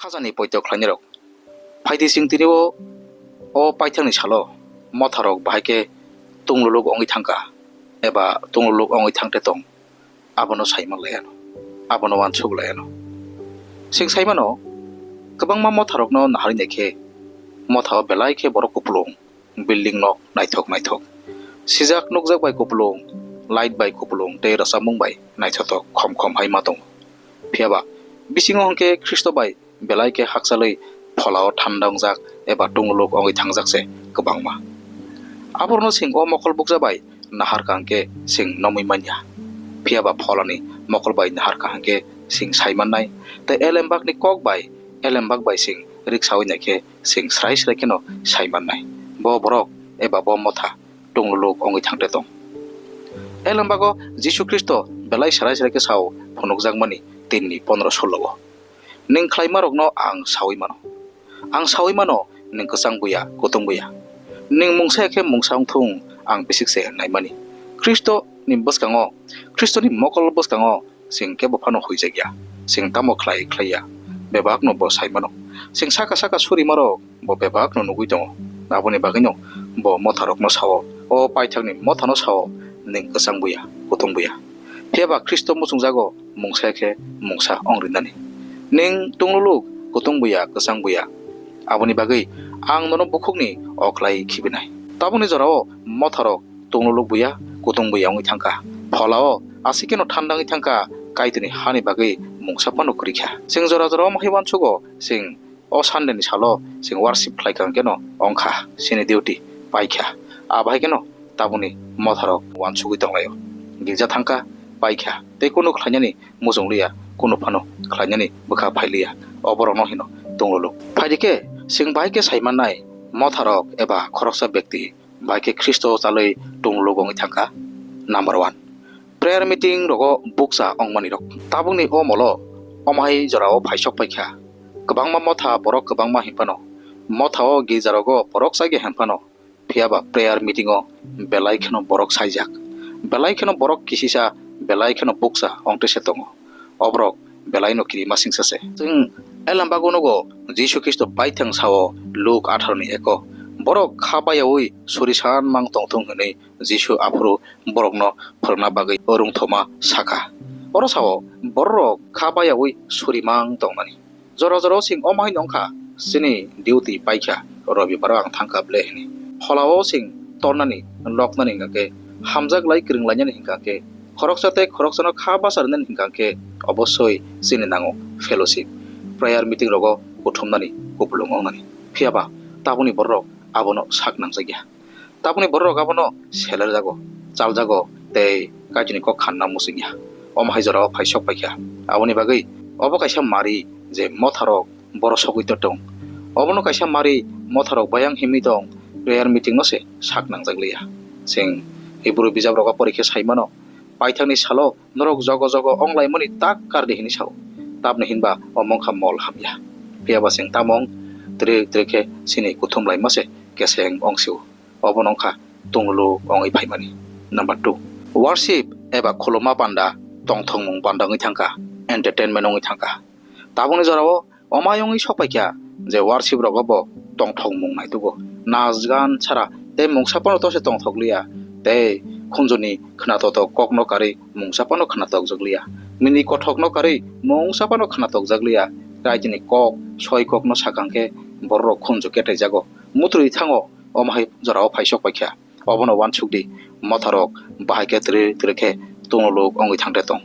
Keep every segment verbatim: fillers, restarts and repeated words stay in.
Khajani poito khlainai rok, phaidi chwng tini o, o paithakni salo motha rok bahai khe tungluluk wngwi thangkha eba tungluluk wngwi thangte tong, abono saiman laiano, abono uansuk laiano. Chwng saimano, kwbangma motha rokno naharwi naikhe motha o belai khe borok kupulung, building nok naithok naithok, sijak nukjak bai kupulung, light bai kupulung tei rwchapmung bai naithotok khom khom hai ma tongo. Phiya ba bisingo hwnkhe Khristo bai belai khe hakchalwi pholao thandongjak eba tungluluk wngwi thangjak se kwbangma. Aborokno chwng o mokol bukcha bai naharkha hwnkhe chwng nomwi manya. Phiya ba pholani mokol bai naharkha hwnkhe chwng sai mannai, tei elembakni kok bai, elembak bai chwng riksaui naikhe chwng srai srai kheno sai mannai. Bo borok eba bo motha tungluluk wngwi thangte tong. Elambago Jisu Khristo belai srai srai khe sao phunukjakmani tinni pondro solo o, "Nwng khlaimarokno ang saui mano. Ang saui mano, nwng kwchang buya, kutung buya. Nwng mungsa ya khe mungsa wng thung, ang bisik se naimani." Khristo ni bwskango, Khristo ni mokol bwskango chwng kebo phano huijak ya, chwng tamo khlai khlai ya, bebakno bo sai mano. Chwng saka saka surimarok bo bebakno nugwi tongo, aboni bagwino bo motharokno sao, o paithakni mothano sao, "Nwng kwchang buya, kutung buya." Phiya ba Khristo muchungjago mungsa khe mungsa wng rinani. "Nwng tungluluk, kutung buya, kwchang buya. Aboni bagwi ang nono bukhukni o khlai khibinai." Tabukni jorao motharok tungluluk buya, kutung buya wngwi thangkha. Pholao aswk kheno thandangwi thangkha, Kaitorni hani bagwi mungsa phano kwrwi kha. Chwng jora jora omo hai uansugo, chwng o Sunday ni salo chwng worship khlai kha hwnkhe no wngkha chini duty, paikha. Abo hai kheno tabukni motharok uansugwi tonglaio. Girja thangkha, paikha, tei kunu khlainani muchung liya, kunu phano khlainani bwkha phai liya. O borokno hino tungluluk. Phaidi khe chwng bahai khe sai mannai motharok eba khoroksa bekti bahai khe Khristo chalwi tungluluk wngwi thangkha. Number one, prayer meeting rogo bukcha wngmani rok. Tabukni o molo omo hai jorao phaisok paikha. Kwbangma motha borok kwbangma hinphano, motha o girja rogo borok chagi hinphano, phiya ba prayer meeting o belai kheno borok saijak, belai kheno borok kisisa, belai kheno bukcha wngtwi se tongo. O borok belai no kirima singsa se. Chwng elambago nugo Jisu Khristo baithang sao Luk atharo ni eko, borok kha bayaui suri san mang tongthung hwnwi Jisu aphuru borokno phwrwngna bagwi rwngthoma sakha. Oro sao bororok kha bayaui suri mang tongnani. Jora jora o chwng omo hai nongkha, chini duty paikha, Robibaro ang thangkha ble hwnwi. Pholao chwng tornani, loknani hwnkha khe, hamjak lai kwrwng lainani hwnkha khe, khoroksa tei khoroksano kha bacha rwnani hwnkha khe, obosoi chini nango fellowship, prayer meeting rogo kuthumnani, kupulung wngnani. Phiya ba tabukni bororok abono sak nangjakya. Tabukni bororok abono selerjago, chaljago tei Kaitorni kok khanna muchungya. Omo hai jorao phaisok paikha. Aboni bagwi obo kaisa mari je motharok boro sogwi tong. Obono kaisa mari motharok bayang himwi tong, prayer meeting no se sak nangjak liya. Chwng Hebrew bijap rogo porikhe sai mano, paithakni salo norok jogo jogo wng laimani tak kardi hwnwi sao. Tamni hinba omo wngkha mol hamya. Phiya ba chwng tamo wng, twrwk twrwk khe chini kuthum laima se keseng wng sio. Obono wngkha tunglu wngwi phaimani. Number two, worship eba khuluma panda tongthokmung panda wngwi thangkha, entertainment wngwi thangkha. Tabukni jorao omai wngwi sokpaikha je worship rogo bo tongthokmung naitugo, nas gan chara tei mungsa phano tose tongthokliya, tei khunjuni khwnatok kokno karwi mungsa phano khwnatokjakliya, mini kothokno karwi mungsa phano khwnatokjakliya, Kaitorni kok soi kokno sakang khe bororok khunju ketaijago, mutrwi thango. Omo hai jorao phaisok paikha. Obono uansuk di, motharok bahai khe twrwk twrwk khe tunguluk wngwi thangte tong.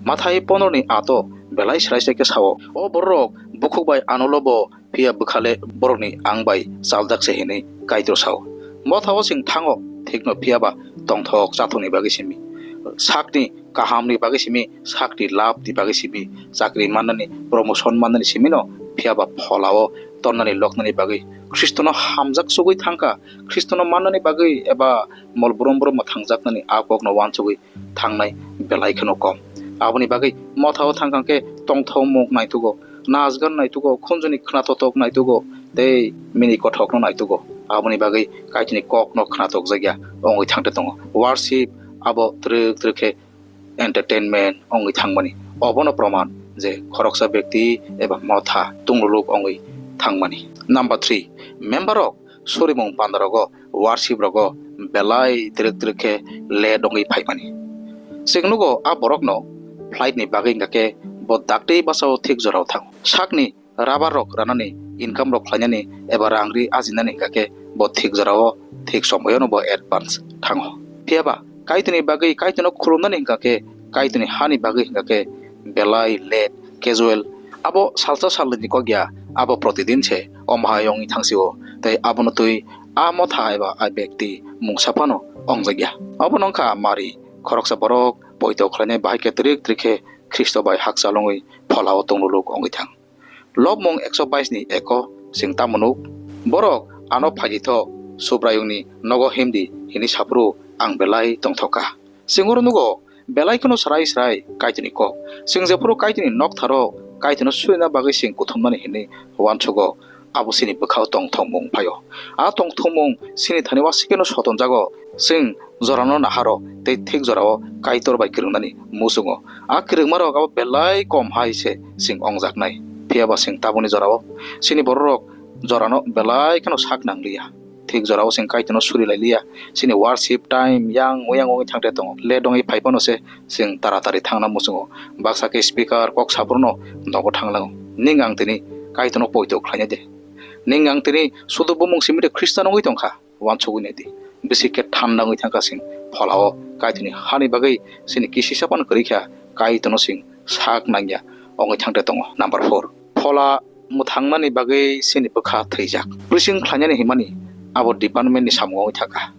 Mathai pondro ni ato belai srai srai khe sao, "O bororok bukhuk bai anulo bo, phiya bwkhale borokni ang bai chaljak se," hinwi Kaitor sao. Mothao chwng thango, thikno phiya ba tongthok chathokni bagwi simi, sakni kahamni bagwi simi, sakni labni bagwi simi, chakri mannani, promotion mannani simino, phiya ba pholao tonnani loknani bagwi Khristono hamjak sugwi thangkha. Khristono mannani bagwi eba mol brum brum mwthangjaknani a kokno uansugwi thangnai belai kheno kom. Aboni bagwi mothao thangkang khe tongthokmung naitugo, nas gan naitugo, khunjuni khwnatok naitugo, tei mini kothokno naitugo. Aboni bagwi Kaitorni kokno khwnatokjakya wngwi thangte tongo. Worship abo twrwk twrwk khe entertainment wngwi thangmani. Obono proman je khoroksa bekti eba motha tungluluk wngwi thangmani. Number three, member rok surimung pandarogo, worship rogo belai twrwk twrwk khe late wngwi phaimani. Chwng nugo a borokno flight ni bagwi hwnkha khe bo dakti bwsao thik jorao thango. Sakni rubber rok ranani, income rok khlainani eba rang ri ajinani hwnkha khe bo thik jorao thik somoyono bo advance thango. Phiya ba Kaitorni bagwi Kaitorno khulumnani hwnkha khe, Kaitorni hani bagwi hwnkha khe belai late, casual. Abo salsa salnwini kok ya, abo protidin se omo hai wngwi thangsio, tei abono twi a motha eba a bekti mungsa phano wngjak ya. Obo wngkha mari, khoroksa borok poito khlainai bahai khe twrwk twrwk khe Khristo bai hakchal wngwi pholao tungluluk wngwi thang. Lobmung ekso bais ni eko chwng tamo nuk? Borok ano phaidi tho, Subraiyungni nogo himdi, hini saphuru ang belai tongthok kha. Chwng oro nugo, belai kheno srai srai Kaitorni kok. Chwng jephuru Kaitorni noktharo Kaitorno surina bagwi chwng kuthumnani hinwi uansugo, abo chini bwkhao tongthokmung phaio. A tongthokmung chini thani uasikeno sotonjago. Chwng jorano naharo tei thik jorao Kaitor bai kwrwngnani muchungo. A kwrwngmarok abo belai kom hai se chwng wngjaknai. Phiya ba chwng tabukni jorao chini bororok jorano belai kheno sak nangliya. Thik jorao chwng Kaitorno suri lai liya. Chini worship time yang oyang wngwi thangte tongo. Late wngwi phai phano se chwng taratari thangna muchungo. Baksa khe speaker kok saphurno nogo thanglango. Ning ang tini Kaitorno poito khlaina de. Ning ang tini sudu bumung simi de Khristan wngwi tongkha. Uansugwi naidi. Bisi khe thanda wngwi thangkha chwng pholao Kaitorni hani bagwi chini kisisa phano kwrwi kha, Kaitorno chwng sak nangya wngwi thangte tongo. Number four, phola mwthangnani bagwi chini bwkha thwijak. Preaching khlainani himani abo department ni samung wngwi thangkha.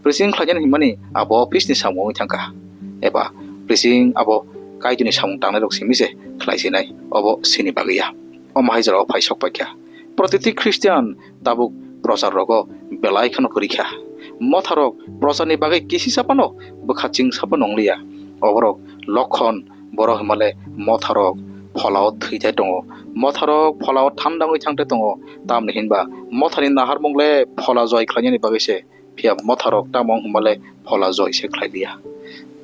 Preaching khlainani himani abo office ni samung wngwi thangkha. Eba preaching abo Kaitorni samung tangnairok simi se khlai sinai, obo chini bagwi ya. Omo hai jorao phai sok paikha. Protiti Christian tabuk prochar rogo belai kheno kwrwi kha. Motharok procharni bagwi kisisa phano bwkha chingsa phano wngliya. Oborok lokhon, borok himale motharok pholao thwi thai tongo. Motharok pholao thanda wngwi thang thai tongo. Tamni hinba mothani naharmung le phola joi khlainani bagwi se. Phiya motharok tamo wng himale phola joi se khlai liya.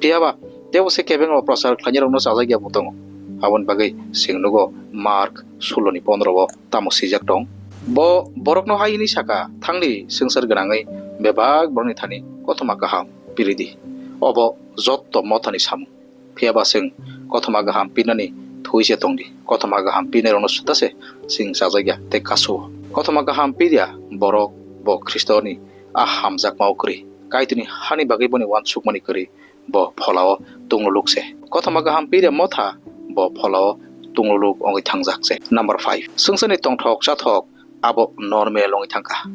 Phiya ba tebo se kebengno prochar khlainai rokno chajak ya bo tongo. Aboni bagwi chwng nugo Mark sulo ni pondro o tamo swijak tong. Bo borokno hai hwnwi saka, "Thangdi, swngchar gwnangwi bebak borokni thani kothoma kaham piridi. Obo jotto mothani samung." Phiya ba chwng kothoma kaham pinani thwi se tongdi. Kothoma kaham pinairokno suda se chwng chajak ya tei kasu-o. Kothoma kaham pirya borok bo Khristoni a hamjakmao kwrwi. Kaitorni hani bagwi boni uansukmani kwrwi, bo pholao tungluluk se. Kothoma kaham pirya motha, bo pholao tungluluk wngwi thangjak se. Number five, swngcharni tongthok chathok abo normal wngwi thangkha.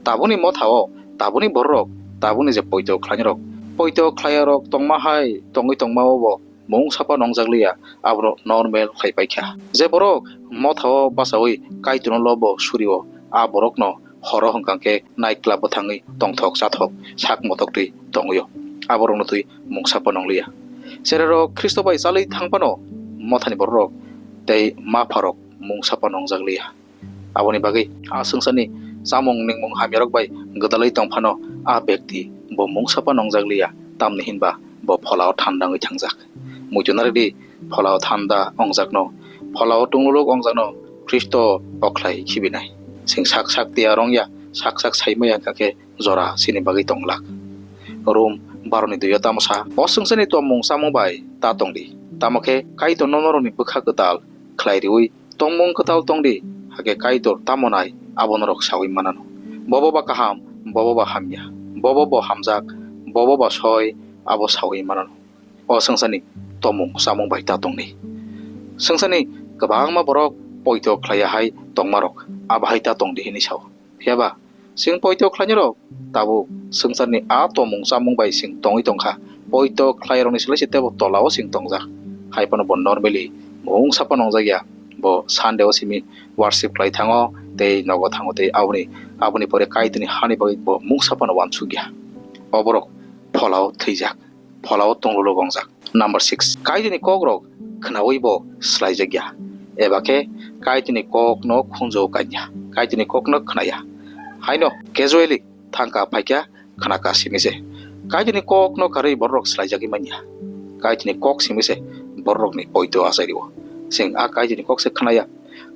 Tabukni mothao tabukni bororok, tabukni je poito khlainarok, poito khlaiyarok tongma hai tongwi tongmao bo mungsa phano wngjak liya, abono normal khlai paikha. Je borok mothao bachaui Kaitorno lobo surio, a borokno horo hwnkha khe night club bwthangwi tongthok chathok sak motok twi tongwio, aborokno twi mungsa phano wngliya. Chererok Khristo bai chalwi thang phano mothani bororok tei mapharok mungsa phano wngjak liya. Aboni bagwi a swngcharni chamung ningmung hamyarok bai gwdalwi tong phano a bekti bo mungsa phano wngjak liya, tamni hinba bo pholao thanda wngwi thangjak. Muitu narwkdi, pholao thanda wngjakno, pholao tungluluk wngjakno Khristo okhlai khibinai. Chwng sak sak tiya rwngya, sak sak saimaya hwnkha khe jora chini bagwi tonglak. Rom baroni dui o tamo sa, "O swngcharni tongmung chamung bai ta tongdi, tamo khe Kaitorno norokni bwkha kwtal khlai riui tongmung kwtal tongdi, hakhe Kaitor tamo nai abo norok saui manano. Bobo ba kaham, bobo ba hamya, bobo bo hamjak, bobo ba soi, abo saui manano." O swngcharni tongmung chamung bai ta tongdi. Swngcharni kwbangma borok poito khlaiya hai tongmarok, abo hai ta tongdi hwnwi sao. Phiya ba chwng poito khlainarok tabuk swngcharni a tongmung chamung bai chwng tongwi tongkha. Poito khlairokni slai se teibo tolao chwng tongjak. Hai phano bo normally mungsa phano wngjak ya. Bo Sunday o simi worship khlai thango tei nogo thango tei aboni, aboni pore Kaitorni hani bagwi bo mungsa phano uansuk ya. Oborok pholao thwijak, pholao tungluluk wngjak. Number six, Kaitorni kokrok khnaui bo swlaijakya, eba khe Kaitorni kokno khunju kanya, Kaitorni kokno khnaya. Haino casually thangka phaikha, khnaka simi se. Kaitorni kokno karwi bororok swlaijagwi manya. Kaitorni kok simi se bororokni poito achai rio. Chwng a Kaitorni kok se khwnaya.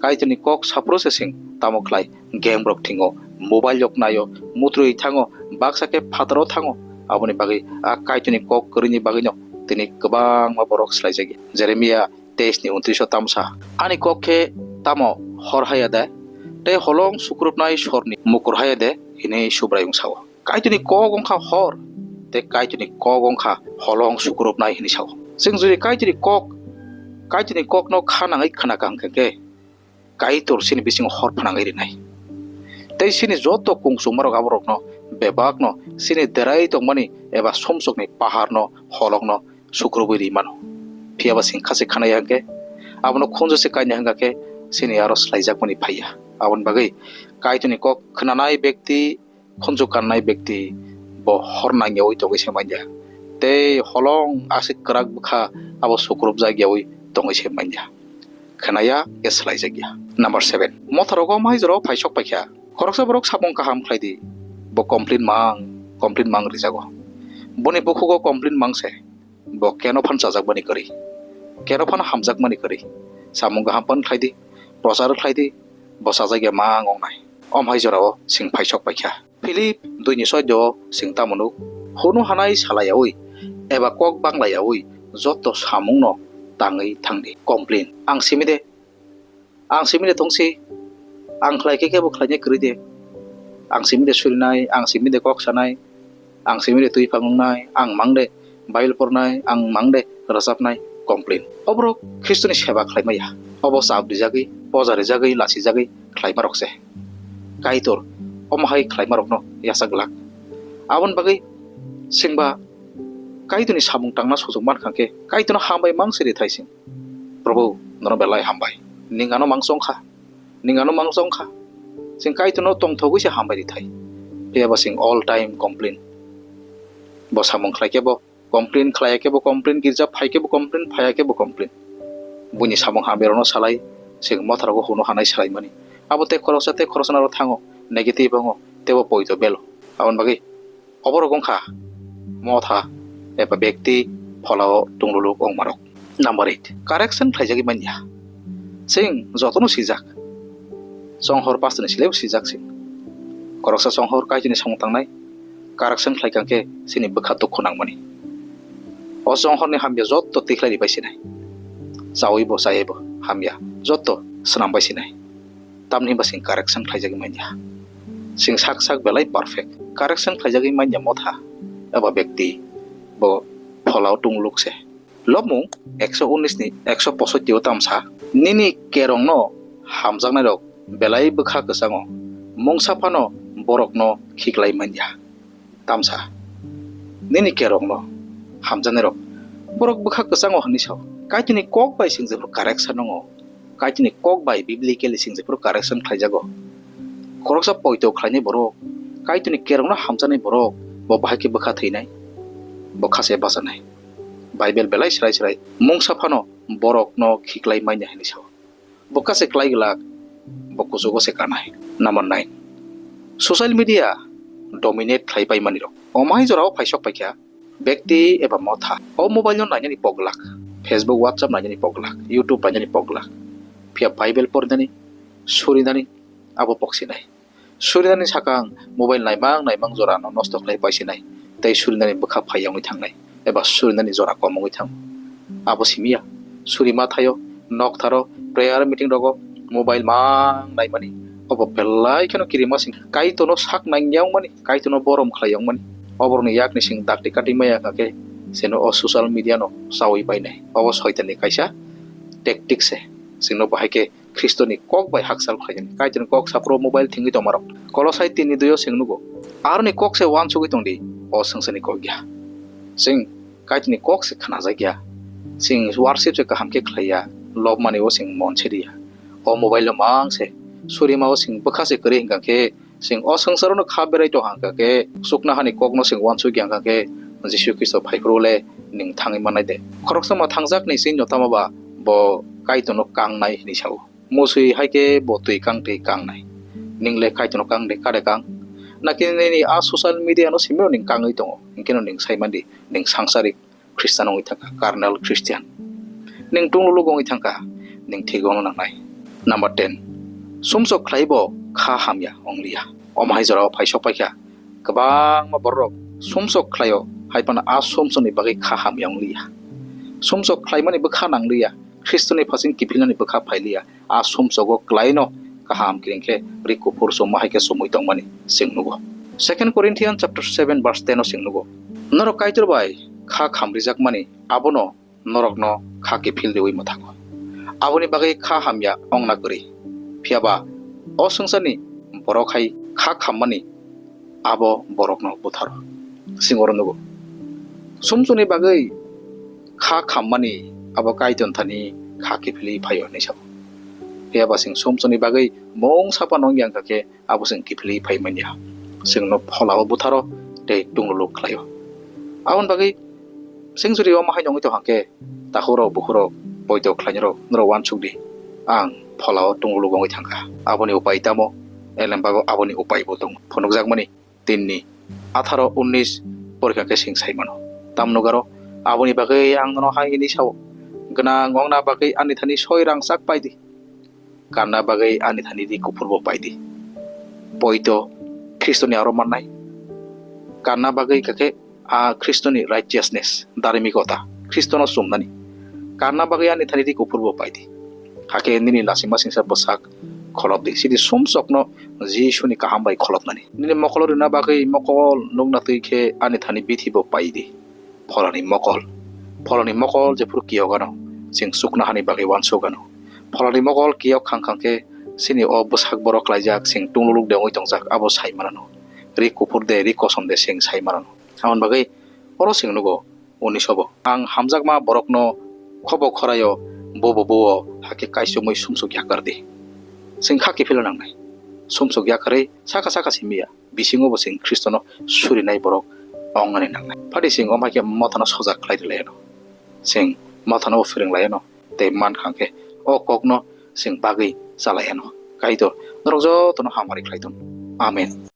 Kaitorni kok saphuru se chwng tamo khlai, game rok thingo, mobile rok naio, mutrwi thango, baksa khe phataro thango. Aboni bagwi a Kaitorni kok kwrwini bagwino tini kwbangma borok swlaijakya. Jeremia teis ni untris o tamo sa, "Ani kok khe tamo hor haya de? Tei holong sukrupnai sorni mukur haya de?" hinwi Subraiyung sao. Kaitorni kok wngkha hor, tei Kaitorni kok wngkha holong sukrupnai hinwi sao. Chwng jodi Kaitorni kok, Kaitorni kokno kha nangwi khna kha hwnkhe khe, Kaitor chini bisingo hor phnangwi rinai. Tei chini joto kung chukmarok aborokno bebakno chini derai tongmani eba sumsokni paharno holongno sukrubwi ri mano. Phiya ba chwng kha se khanai hwnkhe, abono khunju se kainai hwnkha khe, chini aro swlaijakmani phaiya. Aboni bagwi Kaitorni kok khnanai bekti, khunju kannai bekti bo hor nangyaui tongwi se manya. Tei holong aswk kwrak bwkha abo sukrubjak yaui tongwi se manya. Khnaya khe swlaijakya. Number seven. Motharogo mai jorao phaisok paikha. Khoroksa borok samung kaham khlai di. Bo complain mang, complain mang rijago. Boni bukhugo complain mang se. Bo keno phan chajakmani kwrwi, keno phan hamjakmani kwrwi. Samung kaham phan khlai di, prochar khlai di, bo chajakya mang wngnai. Om hai jorao chwng phaisok paikha. Philip dui ni soi do chwng tamo nuk? Hunu hanai salayaui eba kok banglayaui joto samungno tangwi thangdi. Complain. Ang simi de, ang simi de tongsi, ang khlai khe kebo khlainai kwrwi de. Ang simi de surinai, ang simi de kok sanai, ang simi de twi phang wngnai, ang mang de Bible pornai, ang mang de rwchapnai, complain. Oborok Khristoni seba khlai maya. Obo chap rijagwi, poja rijagwi, lachijagwi khlai marok se. Kaitor omo hai khlai marokno yacha glak. Aboni bagwi chwngba Kaitorni samung tangna suchuk man kha khe, Kaitorno hambai mang se rithai chwng. Probu, nono belai hambai. Ning ano mang chong kha. Ning ano mang chong kha. Chwng Kaitorno tongthogwi se hambai rithai. Phiya ba chwng all time complain. Bo samung khlai khe bo complain, khlai ya khe bo complain, girja phai khe bo complain, phai ya khe bo complain. Buini samung hambai rokno salai, chwng motharogo hunu hanai salai mani. Abo tei khoroksa tei khoroksa naro thango, negative wngo, tei bo poito belo. Aboni bagwi oborok wngkha motha eba bekti pholao tungluluk wngmarok. Number eight, correction khlaijagwi manya. Chwng jotono sijak. Chonghor pastorni silaibo sijak se. Khoroksa chonghor Kaitorni samung tangnai, correction khlai kha khe chini bwkha dukhu nangmani. O chonghorni hamya joto tikhlai ribai sinai. Chawi bo chayai bo hamya joto swnambai sinai. Tamni hwnba chwng correction khlaijagwi manya. Chwng sak sak belai perfect. Correction khlaijagwi manya motha eba bekti bo pholao tungluk se. Lobmung ekso unis ni ekso posotti o tamsa, "Nini kerongno hamjaknairok belai bwkha kwchango, mungsa phano borokno khiklai manya." Tamsa, "Nini kerongno hamjaknairok borok bwkha kwchango," hwnwi sao. Kaitorni kok bai chwng jephru correction wngo, Kaitorni kok bai biblically chwng jephru correction khlaijago. Khoroksa poito khlainai borok, Kaitorni kerongno hamjaknai borok, bo bahai khe bwkha thwinai, bo kha se bachanai. Bible belai srai srai, "Mungsa phano borokno khiklai manya," hwnwi sao. Bo kha se klai glak, bo kuchugo se kanai. Number nine, social media dominate khlai pai manirok. Omo hai jorao phaisok paikha, bekti eba motha. O mobile no nainani poglak, Facebook, WhatsApp nainani poglak, YouTube nainani poglak. Phiya Bible porinani, surinani, abo poksinai. Surinani sakang mobile naimang naimang jora no nosto khlai paisinai, tei surinani bwkha phai wngwi thangnai, eba surinani jora kom wngwi thango. Abo simiya, surima thaio, noktharo, prayer meeting rogo mobile mang naimani, obo belai kheno kirima sing Kaitorno sak nangya wngmani, Kaitorno borom khlai wngmani. Oborokni yakni sing dakti kati maya kha khe, chwngno o social media no chawi painai. Obo soitanni kaisa tactic se, chwngno bahai khe Khristoni kok bai hakchal khlaijani. Kaitorni kok saphuru mobile thwngwi tongmarok. Kolosai tin ni dui o chwng nugo. Aroni kok se uansugwi tongdi, o swngcharni kok ya. Chwng Kaitorni kok se khnajakya. Chwng worship se kaham khe khlaiya. Lobmani o chwng mon seriya. O mobile o mang se. Surima o chwng bwkha se kwrwi hwnkha khe, chwng o swngcharo no kha berai tong hwnkha khe, chuknohani kokno chwng uansukya hwnkha khe, Jisu Khristo phaiphuru le nwng thangwi mannai de. Khoroksa ma thangjakni chwngno tamo ba bo Kaitorno kangnai hwnwi sao. Musui hai khe bo twi kang twi kangnai. Nwng le Kaitorno kang de, kare kang. Naki nini a social media no simi nwng kangwi tongo. Hinkhe no nwng sai mandi, nwng sangsarik Khristan wngwi thangkha, carnal Christian. Nwng tungluluk wngwi thangkha. ning thik wngna nangnai. Number ten, sumsok khlaibo kha hamya wngliya. Omo hai jorao phaisok paikha, kwbangma bororok sumsok khlaio, hai phano a sumsokni bagwi kha hamya wngliya. Sumsok khlaimani bwkha nangliya, Khristoni phasing kiphilnani bwkha phailiya, a sumsogo klaino kaham kiring khe ri kuphur chumma hai khe chumui tongmani chwng nugo. Second Corinthians chapter seven verse ten o chwng nugo, norok Kaitor bai kha khamrijakmani abono norokno kha kiphil riwi mwthango. Aboni bagwi kha hamya wngna kwrwi. Phiya ba o swngcharni borok hai kha khammani abo borokno butharo. Chwng oro nugo. Sumsokni bagwi kha khammani abo Kaitor thani kha kiphilwi phaio hinwi sao. Phiya ba chwng sumsokni bagwi mung sapa nong yang kha khe abo chwng kiphilwi phai manya. Chwngno pholao butharo tei tungluluk khlaio. Aboni bagwi chwng jodi omo hai nongwi tong kha khe, takhuk rok, bukhuk rok, poito khlainai rok, norok uansuk di. Ang pholao tungluluk wngwi thang kha. Aboni upai tamo? Elembago aboni upai bo tongo. Phunukjakmani tinni atharo unnis porikha khe chwng sai mano. Tam nugaro? Aboni bagwi ang nono hai hwnwi sao, gwnang wngna bagwi ani thani soi rangchak pai di. Kanna bagwi ani thani ri kuphur bo pai di. Poito Khristoni aro mannai. Kanna bagwi kha khe a Khristoni righteousness, darimikota, Khristono chumnani. Kanna bagwi ani thani ri kuphur bo pai di. Hakhe nini lasima singsa bwsak kholop di. Sidi sumsokno Jisuni kaham bai kholopnani. Nini mokolo rwna bagwi mokol nukna twi khe ani thani bithi bo pai di. Pholani mokol. Pholani mokol jephuru kiyok ano, chwng chuknohani bagwi uansuk ano. Pholani mokol kiyok khang khang khe chini o bwsak borok klaijak, chwng tungluluk de wngwi tongjak, abo sai manano. Ri kuphur de, ri kosom de, chwng sai manano. Aboni bagwi oro chwng nugo, unniso bo. Ang hamjakma borokno khobo khoraio, bobo bobo, hakhe kaisomwi sumsok yakar di. Chwng kha kiphilna nangnai. Sumsok yakarwi saka saka simiya. Bisingo bo chwng Khristono surinai borok wngnani nangnai. Phadi chwng omo hai khe mothano soja khlai rwlai anw. Chwng mothano bo phrwng lai anw tei man khang khe o kokno chwng bagwi cha lai anw. Kaitor norok jotono hamari khlai thung. Amen.